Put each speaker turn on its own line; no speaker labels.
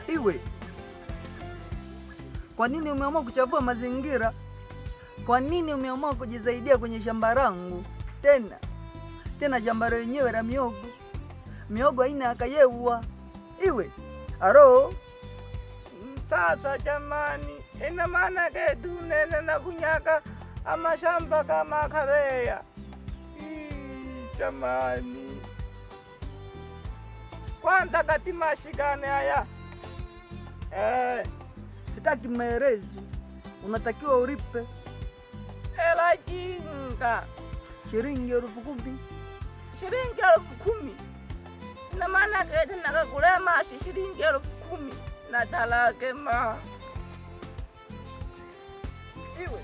Iwe, kwa nini umeamua kuchafua mazingira? Kwa nini umeamua kujisaidia kwenye shamba langu? Tena tena shamba lenyewe la miogo, miogo aina ya kayewa. Iwe aro
sasa jamani, ina maana ketu nene na kunyaka amashamba kama kabeya. Jamani, kwanza kati mashikane haya.
Sitaki maelezo, unatakiwa ulipe
hela jinga
shilingi 10,000.
Shilingi 10,000 ina maana kete nakakula mashi shilingi 10,000 na talake ma
iwe.